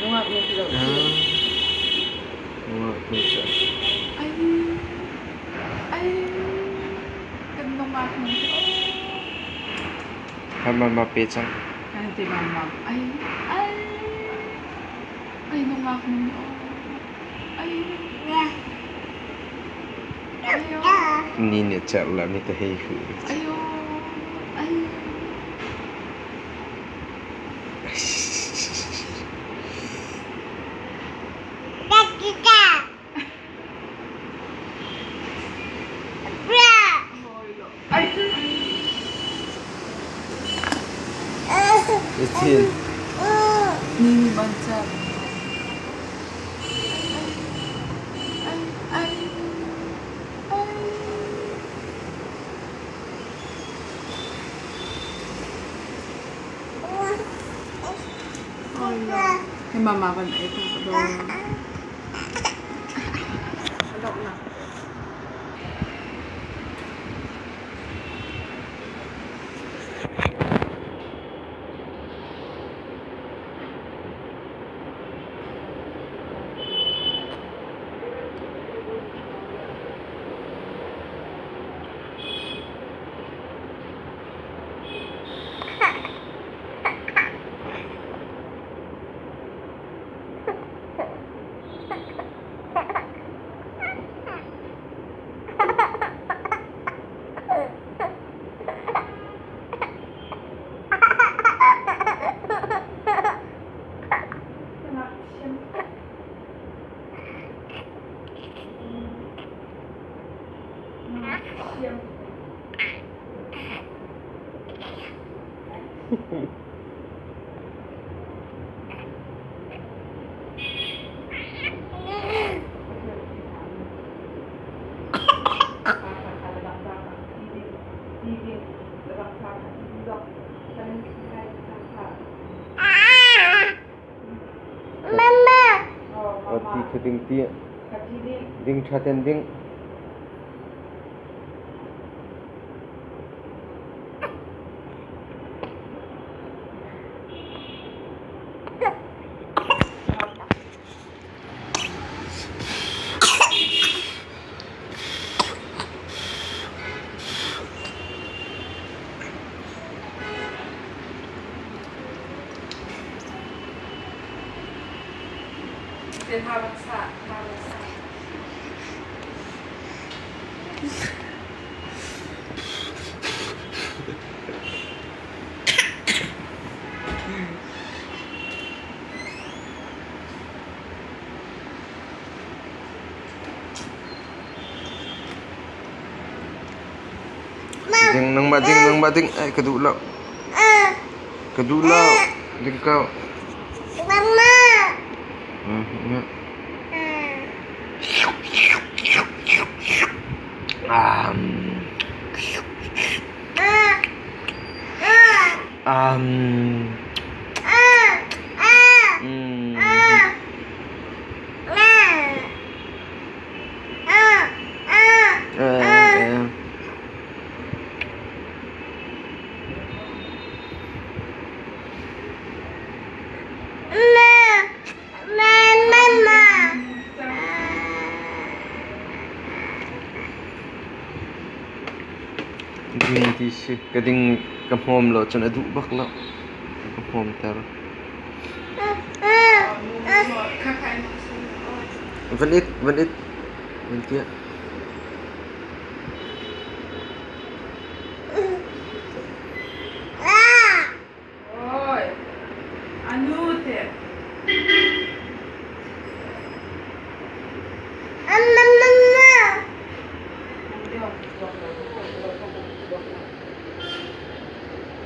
Nungak nu khi zoh khi. Nungak nu cu. Ai ai kan nungak nu khi oh. Mama ma pe cang. Kan ti mama. Ai ai ai nungak nu oh. Ai ayo. Ni nih cerh la mi te hei hu. Ayo ai. Ecin. Ni nih ban cer. Ai ai ai. Hei mama van ei ka ka daw. A donghnak. Ti kha ding ti. Ding ṭha ten ding. Ding nangmah ding nangmah ding ai ka duh lo. Ka duh lo. Ding ko. Ding ti si. Ka ding ka hmawm lo cun a duh bak lo. Ka hmawmter. Van it, van it. Van tiah.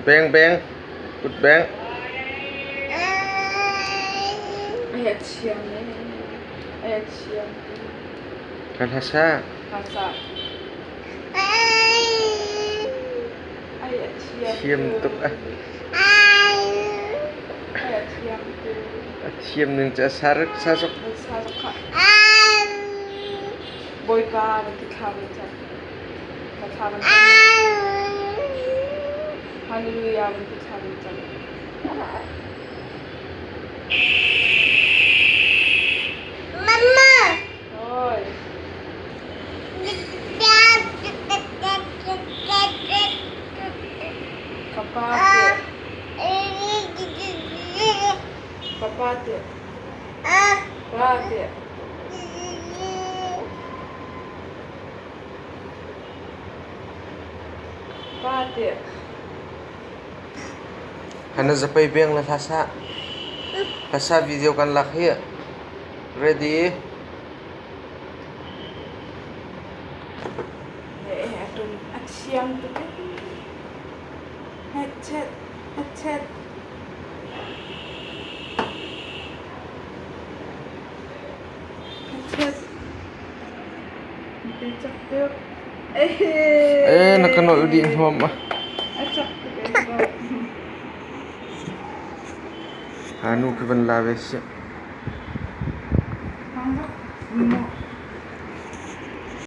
Beng beng, kut beng. Kan hasa. Thiam tuk ah. A thiam ning cu a sa sa zok. Bawipa van ti thla van cam. Ka thla van cam. Hallelujah van ti thla van cam. Papa tiah. Pa tiah. Pa tiah. Hana zapei beng la hlasa. Hlasa video kan lak hi. Ready? A thiam tuk eh. Headset, headset. Headset. Cak tuk. Eh, na ka nolh dih hnuam ah. A cak tuk eh. Ha nu khi van la ve si.